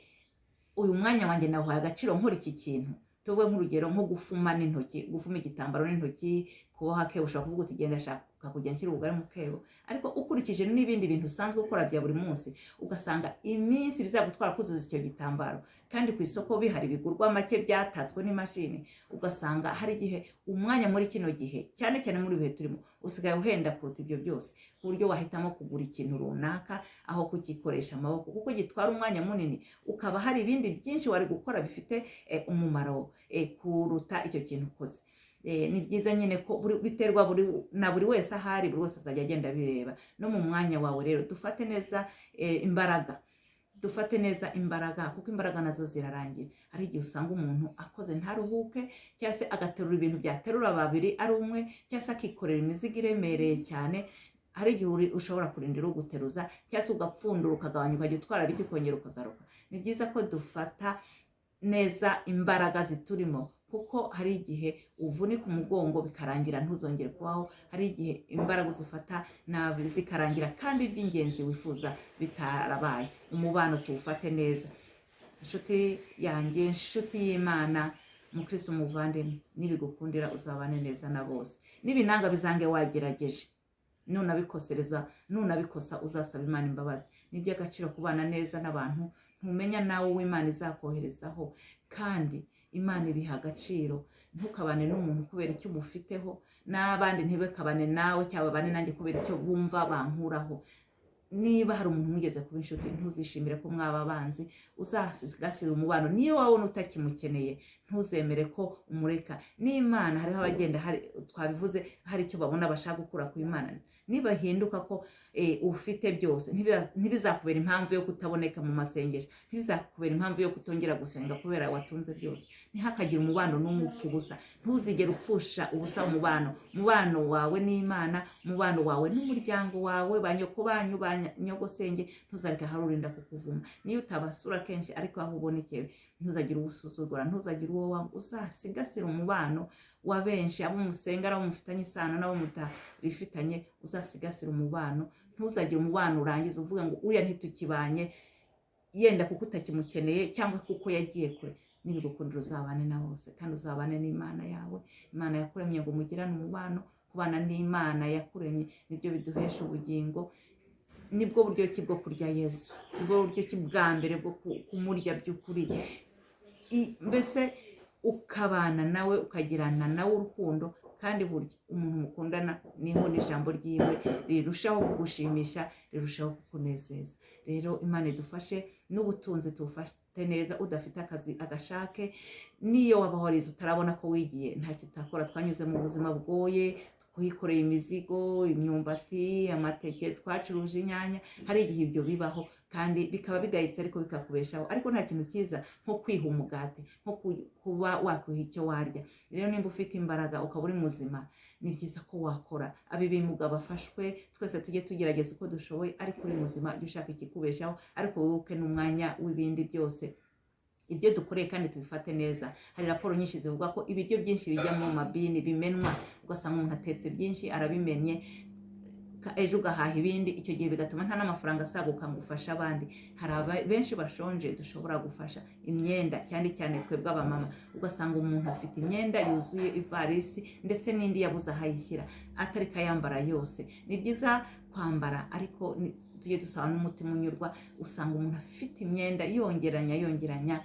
uyu mwanya wanjye nawuhaye agaciro nkora iki kintu? Tuvuge nk'urugero nko gufuma n'intoki, gufuma igitambaro n'intoki, kuboha akebo. Ushobora kuvuga uti genda shaka kujya nshyira ubugari mu kebo, ariko ukurikije n'ibindi bintu usanzwe ukora bya buri munsi, ugasanga iminsi bizagutwara kuzuza icyo gitambaro, kandi ku isoko bihari bigurwa make byatatswe n'imashini, ugasanga hari igihe umwanya muri kino gihe, cyane cyane muri ibihe turimo, usigaye uhenda kuruta ibyo byose, ku buryo wahitamo kugura ikintu runaka aho kugikoresha amaboko, kuko gitwara umwanya munini, ukaba hari ibindi byinshi wari gukora bifite umumaro kuruta icyo kintu ukoze. Ni byiza nyine ko biterwa na buri wese ahari, buri wese azajya agenda abireba no mu mwanya wawe. Rero dufate neza imbaraga, dufate neza imbaraga, kuko imbaraga nazo zirarangira. Hari igihe usanga umuntu akoze ntaruhuke, cyangwa se agaterura ibintu byaterura babiri ari umwe, cyangwa se akikorera imizigo iremereye cyane. Hari igihe ushobora kurindira uguteruza, cyangwa se ugapfundura, ukagabanya, ukajya utwara bike, ukongera ukagaruka. Ni byiza ko dufata neza imbaraga ziturimo, kuko hari igihe uvunika umugongo bikarangira ntuzongere kubaho. Hari igihe imbaraga uzifata nabi zikarangira kandi iby'ingenzi wifuza bitarabaye. Umubano tuwufate neza. Inshuti yanjye, inshuti y'Imana, umukristo umuvandimwe, nibigukundira uzabane neza na bose, n'ibinanga bizange wagerageje. Nunabikosereza, nunabikosa, uzasaba Imana imbabazi. Ni iby'agaciro kubana neza n'abantu. Ntumenya nawe uw'Imana izakoherezaho, kandi Imana ibiha agaciro. Ntukabane n'umuntu kubera icyo umufiteho, n'abandi ntibakabane nawe cyangwa babane nanjye kubera icyo bumva bankuraho. Niba hari umuntu mwigeze kuba inshuti, ntuzishimire ko mwaba abanzi. Uzasigasire umubano. Niyo wabona utakimukeneye, ntuzemere ko umureka. N'Imana hariho abagenda, hari twabivuze, hari icyo babona bashaka gukura ku Imana. Nibahinduka ko ufite byose, ntibizakubera impamvu yo kutaboneka mu masengesho, ntibizakubera impamvu yo kutongera gusenga kubera watunze byose. Ntihakagire umubano n'umwe upfa ubusa. Ntuzigere upfusha ubusa umubano, umubano wawe n'Imana, umubano wawe n'umuryango wawe, ba nyoko banyu, ba nyogosenge. Ntuzareke hari urinda kukuvuma. Niyo utabasura kenshi, ariko aho ubonekeye ntuzagire uwo usuzugura, ntuzagire uwo wanga. Uzasigasire umubano wa benshi, abo musenga, abo mufitanye isano n'abo mutabifitanye. Uzasigasire umubano. Ntuzagire umubano urangiza uvuga ngo uriya ntitukibanye, yenda kuko utakimukeneye cyangwa kuko yagiye kure. Nibigukundira uzabane na bose, kandi uzabane n'Imana yawe, Imana yakuremye ngo mugirane umubano. Kubana n'Imana yakuremye nibyo biduhesha ubugingo, nibwo buryo ki bwo kurya Yezu, nibwo buryo ki bwa mbere bwo kumurya by'ukuri. Mbese ukabana nawe, ukagirana nawe urukundo. Kandi burya umuntu mukundana niho n'ijambo ryiwe rirushaho kugushimisha, rirushaho kukunezeza. Rero Imana idufashe, n'ubutunzi tubufate neza. Udafite akazi agashake. Niyo waba warize utarabona ko wigiye, ntacyo utakora. Twanyuze mu buzima bugoye. Wikoreye imizigo, imyumbati, amateke, twacuruje inyanya. Hari igihe ibyo bibaho kandi bikaba bigayitse, ariko bikakubeshaho. Ariko nta kintu cyiza nko kwiha umugati, nko kuba wakwiha icyo warya. Rero nimba ufite imbaraga, ukaba uri muzima, ni byiza ko wakora. Ab'ibimuga bafashwe, twese tujye tugerageza uko dushoboye. Ariko uri muzima, jya ushaka ikikubeshaho, ariko wibuke n'umwanya w'ibindi byose. Ibyo dukoreye kandi tubifate neza. Hari raporo nyinshi zivuga ko ibiryo byinshi bijya mu mabini bimenwa, ugasanga umuntu atetse byinshi arabimennye, ejo ugahaha ibindi. Icyo gihe bigatuma nta n'amafaranga asaguka ngo ufashe abandi. Hari benshi bashonje dushobora gufasha. Imyenda, cyane cyane twebwe abamama, ugasanga umuntu afite imyenda yuzuye ivarisi, ndetse n'indi yabuze aho ayishyira, atari kayambara yose. Ni byiza kwambara, ariko tujye dusaba n'umutima unyurwa. Usanga umuntu afite imyenda yongeranya yongeranya,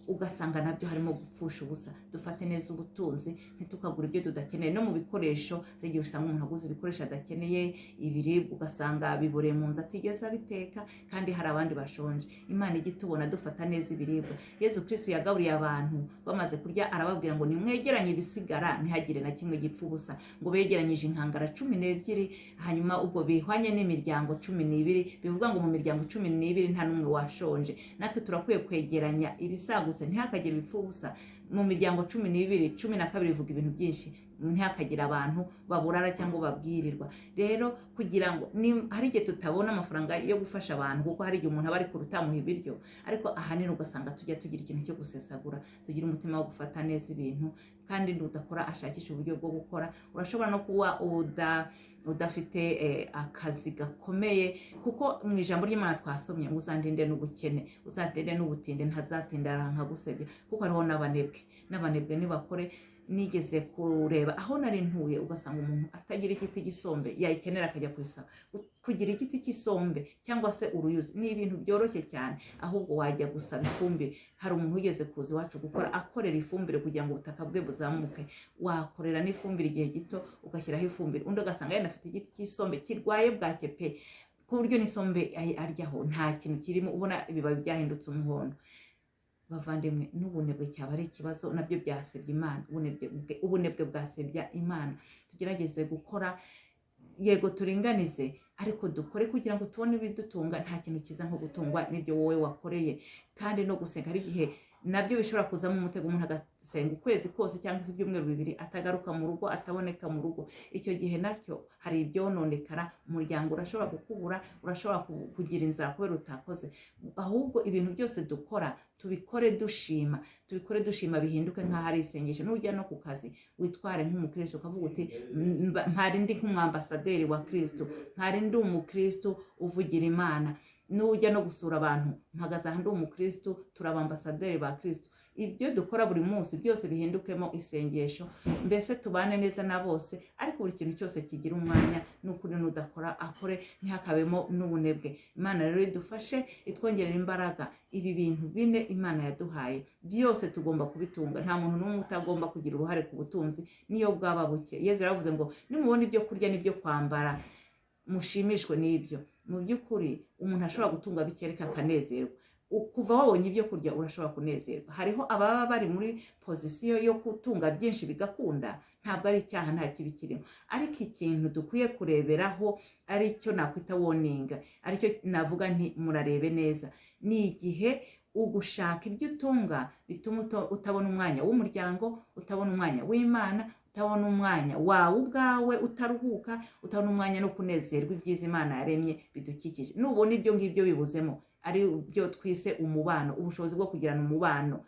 ugasanga nabyo harimo gupfusha ubusa. Dufate neza ubutunzi, ntitukagura ibyo tudakeneye. No mu bikoresho, hari igihe usanga umuntu aguze ibikoresho adakeneye. Ibiribwa ugasanga biboreye mu nzu, atigeze abiteka, kandi hari abandi bashonje. Imana ijya itubona dufata neza ibiribwa. Yezu Kristu yagaburiye abantu, bamaze kurya arababwira ngo: "Nimwegeranye ibisigara, ntihagire na kimwe gipfa ubusa." Ngo begeranyije inkangara 12, hanyuma ubwo bihwanye n'imiryango 12, bivuga ngo mu miryango 12 nta n'umwe washonje. Natwe turakwiye kwegeranya ibisagutse, ntihakagire ibipfa ubusa. Mu miryango 12, 12 bivuga ibintu byinshi, ntihakagire abantu baburara cyangwa babwirirwa. Rero kugira ngo hari igihe tutabona amafaranga yo gufasha abantu, kuko hari igihe umuntu aba ari kure utamuha ibiryo, ariko ahanini ugasanga tujya tugira ikintu cyo gusesagura. Tugira umutima wo gufata neza ibintu, kandi nudakora ashakisha uburyo bwo gukora. Urashobora no kuba udafite akazi gakomeye, kuko mu ijambo ry'Imana twasomye ngo: "Uzandinde n'ubukene, uzandinde n'ubutinde, ntazatinda nkagusebya." Kuko hariho n'abanebwe. N'abanebwe nibakore. Nigeze kureba aho nari ntuye, ugasanga umuntu atagira igiti cy'isombe, yayikenera akajya kuyisaba. Kugira igiti cy'isombe cyangwa se uruyuzi ni ibintu byoroshye cyane, ahubwo wajya gusaba ifumbire. Hari umuntu wigeze kuza iwacu gukora, akorera ifumbire kugira ngo ubutaka bwe buzamuke. Wakorera n'ifumbire igihe gito, ugashyiraho ifumbire. Undi ugasanga yenda afite igiti cy'isombe kirwaye bwake pe, ku buryo n'isombe aryaho nta kintu kirimo, ubona ibibabi byahindutse umuhondo. Bavandimwe, n'ubunebwe cyaba ari ikibazo, nabyo byasebya Imana. Ubunebwe bwasebya Imana. Tugerageze gukora, yego turinganize, ariko dukore kugira ngo tubone ibidutunga. Nta kintu cyiza nko gutungwa n'ibyo wowe wakoreye. Kandi no gusenga, hari igihe nabyo bishobora kuzamo umutego, umuntu agasenga ukwezi kose cyangwa se ibyumweru 2 atagaruka mu rugo, ataboneka mu rugo. Icyo gihe nacyo hari ibyononekara. Umuryango urashobora kukubura, urashobora kugira inzara kubera utakoze. Ahubwo ibintu byose dukora tubikore dushima, tubikore dushima, bihinduke nk'aho ari isengesho. Nujya no ku kazi, witware nk'umukristo, ukavuga uti: "Mpari ndi nk'umwambasaderi wa Kristo, mpari ndi umukristo uvugira Imana." Nujya no gusura abantu: "Mpagaze aha ndi umukristo, turi abambasaderi ba Kristo." Ibyo dukora buri munsi byose bihindukemo isengesho. Mbese tubane neza na bose, ariko buri kintu cyose kigira umwanya. N'ukuri n'udakora akore, ntihakabemo n'ubunebwe. Imana rero idufashe, itwongerera imbaraga. Ibi bintu bine Imana yaduhaye byose tugomba kubitunga. Nta muntu n'umwe utagomba kugira uruhare ku butunzi, niyo bwaba buke. Yezu yaravuze ngo: "Nimubona ibyo kurya n'ibyo kwambara, mushimishwe n'ibyo." Mu by'ukuri umuntu ashobora gutunga bike ariko akanezerwa. Kuva wabonye ibyo kurya urashobora kunezerwa. Hariho ababa bari muri position yo gutunga byinshi bigakunda, ntabwo ari icyaha, nta kibi kirimo. Ariko ikintu dukwiye kureberaho, aricyo nakwita warning, aricyo navuga nti murarebe neza, ni igihe ugushaka ibyo utunga bituma utabona umwanya w'umuryango, utabona umwanya w'Imana, utabona umwanya wawe ubwawe, utaruhuka, utabona umwanya no kunezerwa ibyiza Imana yaremye bidukikije. Nubona ibyo ngibyo bibuzemo, ari byo twise umubano, ubushobozi bwo kugirana umubano,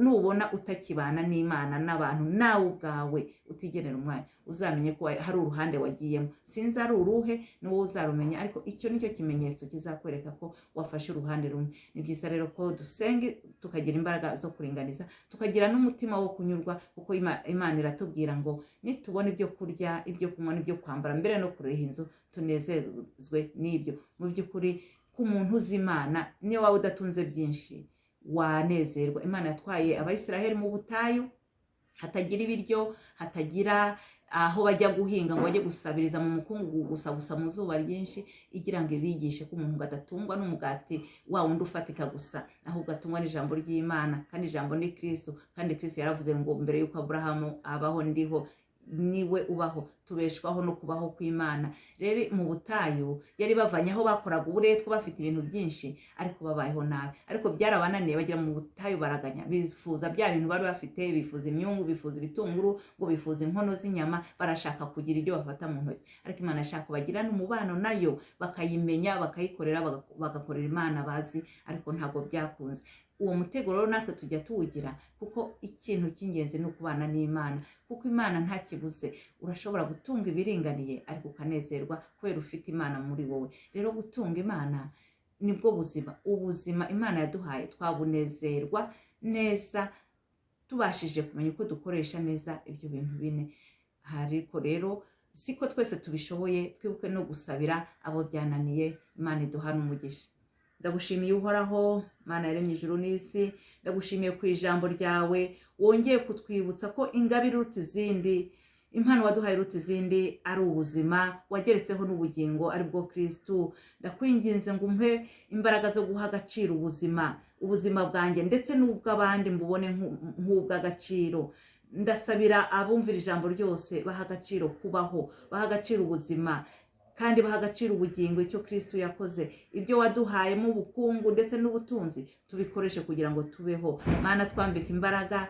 nubona utakibana n'Imana n'abantu, nawe ubwawe utigenera umwanya, uzamenye ko hari uruhande wagiyemo. Sinzi ari uruhe, ni wowe uzarumenya, ariko icyo nicyo kimenyetso kizakwereka ko wafashe uruhande rumwe. Ni byiza rero ko dusenga, tukagira imbaraga zo kuringaniza, tukagira n'umutima wo kunyurwa, kuko Imana iratubwira ngo nitubona ibyo kurya, ibyo kunywa n'ibyo kwambara, mbere no kuriha inzu, tunezezwe n'ibyo. Mu by'ukuri, ku muntu uzi Imana, niyo waba udatunze byinshi wanezerwa. Imana yatwaye Abayisiraheli mu butayu, hatagira ibiryo, hatagira aho bajya guhinga, ngo bajye gusabiriza mu mukungugu gusa gusa, mu zuba ryinshi, igira ngo ibigishe ko umuntu ngo adatungwa n'umugati wa wundi ufatika gusa, ahubwo atungwa n'ijambo ry'Imana. Kandi ijambo ni Kristo, kandi Kristo yaravuze ngo: "Mbere y'uko Aburahamu abaho ndiho." Niwe ubaho, tubeshwaho no kubaho kw'Imana. Rero mu butayu yari bavanye aho bakoraga uburetwa, bafite ibintu byinshi ariko babayeho nabi, ariko byarabananiye. Bagera mu butayu baraganya, bifuza bya bintu bari bafite, bifuza imyungu, bifuza ibitunguru, ngo bifuza inkono z'inyama, barashaka kugira ibyo bafata mu ntoki. Ariko Imana ashaka bagirana umubano nayo, bakayimenya, bakayikorera, bagakorera Imana bazi, ariko ntabwo byakunze. Uwo mutego rero natwe tujya tuwugira, kuko ikintu cy'ingenzi ni ukubana n'Imana, kuko Imana nta kibuze. Urashobora gutunga ibiringaniye ariko ukanezerwa kubera ufite Imana muri wowe. Rero gutunga Imana nibwo buzima. Ubuzima Imana yaduhaye twabunezerwa neza tubashije kumenya uko dukoresha neza ibyo bintu bine. Ariko rero siko twese tubishoboye, twibuke no gusabira abo byananiye. Imana iduhana umugisha. Ndagushimiye Uhoraho Mana yaremye ijuru n'isi, ndagushimiye ku ijambo ryawe wongeye kutwibutsa ko ingabire iruta izindi, impano waduhaye iruta izindi, ari ubuzima wageretseho n'ubugingo, ari bwo Kirisitu. Ndakwinginze ngo umpe imbaraga zo guha agaciro ubuzima, ubuzima bwanjye ndetse n'ubw'abandi mbubone nk'ubw'agaciro. Ndasabira abumvira ijambo ryose baha agaciro kubaho, baha agaciro ubuzima, kandi baha agaciro ubugingo, icyo Kirisitu yakoze. Ibyo waduhayemo ubukungu ndetse n'ubutunzi tubikoreshe kugira ngo tubeho. Mana, twambike imbaraga,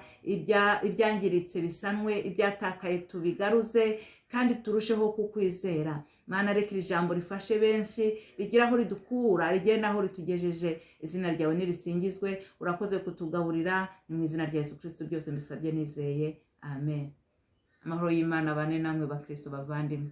ibyangiritse bisanwe, ibyatakaye tubigaruze, kandi turusheho kukwizera. Mana, reka iri jambo rifashe benshi, rigire aho ridukura, rigere n'aho ritugejeje. Izina ryawe nirisingizwe. Urakoze kutugaburira. Ni mu izina rya Yesu Kirisitu byose mbisabye nizeye, amen. Amahoro y'Imana bane namwe, bakristo bavandimwe.